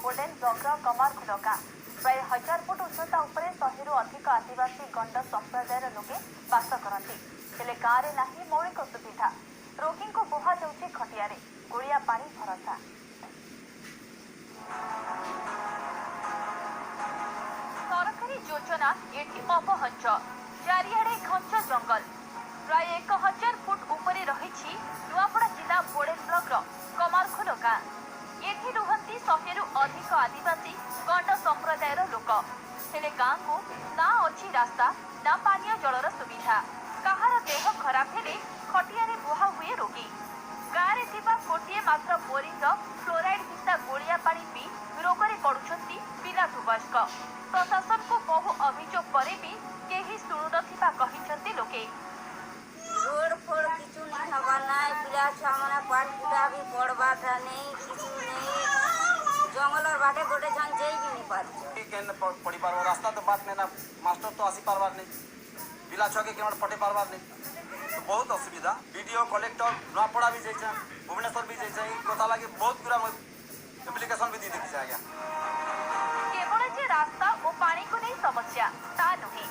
ବୋଡେନ ବ୍ଲକର କମାରଖୋଲ ଗାଁ। ପ୍ରାୟ 1000 ଫୁଟ ଉଚ୍ଚତା ଉପରେ 100ରୁ ଅଧିକ ଆଦିବାସୀ ଗଣ୍ଡ ସମ୍ପ୍ରଦାୟର ଲୋକେ ବାସ କରନ୍ତି। ହେଲେ ଗାଁରେ ନାହିଁ ମୌଳିକ ସୁବିଧା। ରୋଗୀଙ୍କୁ ବୁହାଯାଉଛି ଖଟିଆରେ, ଗୋଳିଆ ପାଣି ଭରସା। ସରକାରୀ ଯୋଜନା ଏଠି ଅପହଞ୍ଚ। ଚାରିଆଡ଼େ ଘଞ୍ଚ ଜଙ୍ଗଲ। ପ୍ରାୟ 1000 ଫୁଟ ଉପରେ ରହିଛି ନୂଆପଡ଼ା ଜିଲ୍ଲା ବୋଡେନ ବ୍ଲକର କମାରଖୋଲ ଗାଁ। ଏଠି ରୁହନ୍ତି 100ରୁ ଅଧିକ ଆଦିବାସୀ ଗଣ୍ଡ ସମ୍ପ୍ରଦାୟର ଲୋକ। ହେଲେ ଗାଁକୁ ନା ଅଛି ରାସ୍ତା, ନା ପାନୀୟ ଜଳର ସୁବିଧା। କାହାର ଦେହ ଖରାପ ହେଲେ ଖଟିଆରେ ବୁହା ହୁଏ ରୋଗୀ। ଗାଁରେ ଥିବା ଗୋଟିଏ ମାତ୍ର ବୋରିଂର ଫ୍ଲୋରାଇଡ୍ ମିଶା ଗୋଳିଆ ପାଣି ପିଇ ରୋଗରେ ପଡୁଛନ୍ତି ପିଲାଠୁ ବୟସ୍କ। ପ୍ରଶାସନକୁ ବହୁ ଅଭିଯୋଗ ପରେ ବି କେହି ଶୁଣୁନଥିବା କହିଛନ୍ତି ଲୋକେ। ରୋଡ ଫୋଡ କିଛି ନାଇଁ ହବାର ନାଇଁ। ପିଲା ଛୁଆ ମାନେ ପାଠ ପୁଠା ବି ପଢବାଟା ନେଇ, କିଛି ନେଇ। ଜଙ୍ଗଲର ବାଟେ ଗୋଟେ ଜଣ ଯାଇ ବି ନି ପାରୁଛ। କେନ୍ ପଢି ପାରବ? ରାସ୍ତା ତ ବାଟ ନାଇଁ ନା, ମାଷ୍ଟର ତ ଆସି ପାରବାର ନାଇଁ, ପିଲା ଛୁଆକେ କେନ୍ ପଠେଇ ପାରବାର ନାଇଁ। ତ ବହୁତ ଅସୁବିଧା। ବିଡିଓ, କଲେକ୍ଟର, ନୂଆପଡ଼ା ବି ଯାଇଛେ, ଭୁବନେଶ୍ୱର ବି ଯାଇଛେ। ଏଇ କଥା ଲାଗି ବହୁତ ଗୁଡ଼ା ଆପ୍ଲିକେସନ ବି ଦେଇ ଦେଖିଛେ ଆଜ୍ଞା। କେବଳ ଯେ ରାସ୍ତା ଓ ପାଣିକୁ ନେଇ ସମସ୍ୟା ତା ନୁହେଁ,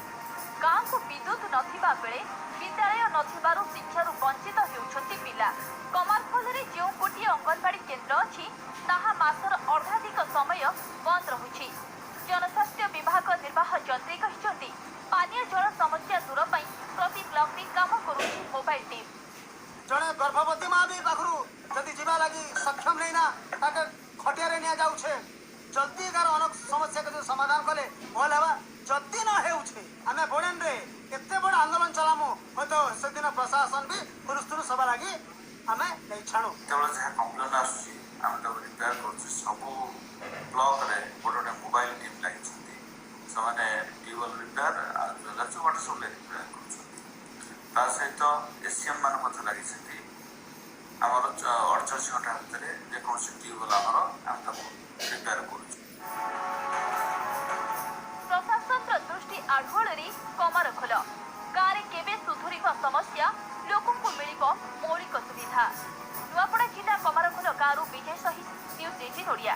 ଗାଁକୁ ବିଦ୍ୟୁତ ନଥିବା ବେଳେ ବିଦ୍ୟାଳୟ ନଥିବାରୁ ଶିକ୍ଷାରୁ ବଞ୍ଚିତ ହେଉଛନ୍ତି ପିଲା। କମାରଖୋଲରେ ଯେଉଁ ଗୋଟିଏ ଅଙ୍ଗନବାଡି କେନ୍ଦ୍ର ଅଛି, ତାହା ମାସର ଅର୍ଦ୍ଧାଧିକ ସମୟ ବନ୍ଦ ରହୁଛି। ଜନସ୍ୱାସ୍ଥ୍ୟ ବିଭାଗ ନିର୍ବାହ ଯନ୍ତ୍ରୀ କହିଛନ୍ତି, ପାନୀୟ ଜଳ ସମସ୍ୟା ଦୂର ପାଇଁ ପ୍ରତି ବ୍ଲକରେ କାମ କରୁଛି ମୋବାଇଲ ଟିମ୍। ଜଣେ ଗର୍ଭବତୀ ମା ବି ପାଖରୁ ଯଦି ଯିବା ଲାଗି ସକ୍ଷମ ନେଇ ନା, ତାକେ ଖଟିଆରେ ନିଆଯାଉଛେ। ଯଦି ତାର ଅନେକ ସମସ୍ୟାকে ଯଦି ସମାଧାନ କଲେ ଭଲ ହେବା। ଯଦି ନ ହେଉଛି, ଆମେ ବୋଡେନରେ ଏତେ ବଡ଼ ଆନ୍ଦୋଳନ ଚଲାମୁ, ହୁଏତ ସେଦିନ ପ୍ରଶାସନ ବି ହୁଲସ୍ତୁଲ ସଭା ଲାଗି ଆମେ ନେଇ ଛାଣୁ। ଯେତେବେଳେ ଯାହା କମ୍ପ୍ଲେନ୍ ଆସୁଛି, ଆମେ ତାକୁ ରିପେୟାର କରୁଛୁ। ସବୁ ବ୍ଲକରେ ଗୋଟେ ଗୋଟେ ମୋବାଇଲ ଟିମ୍ ଲାଗିଛନ୍ତି। ସେମାନେ ଟ୍ୟୁବୱେଲ୍ ରିପେୟାର ଆଉ ୱାଟର ସପ୍ଲାଇ ରିପେୟାର କରୁଛନ୍ତି। ତା ସହିତ ଏସିଏମ୍ ମାନେ ମଧ୍ୟ ଲାଗିଛନ୍ତି। ଆମର 48 ଘଣ୍ଟା ଭିତରେ ଯେକୌଣସି ଟ୍ୟୁବୱେଲ୍ ଆମର, ଆମେ ତାକୁ ରିପେୟାର କରୁଛୁ। ପ୍ରଶାସନର ଦୃଷ୍ଟି ଆଢୁଆଳରେ କମାରଖୋଲ। ଗାଁରେ କେବେ ସୁଧୁରିବ ସମସ୍ୟା, ଲୋକଙ୍କୁ ମିଳିବ ମୌଳିକ ସୁବିଧା? ନୂଆପଡ଼ା ଜିଲ୍ଲା କମାରଖୋଲ ଗାଁରୁ ବିଜୟ ସହି, ନ୍ୟୁଜ୍ 18 ଓଡ଼ିଆ।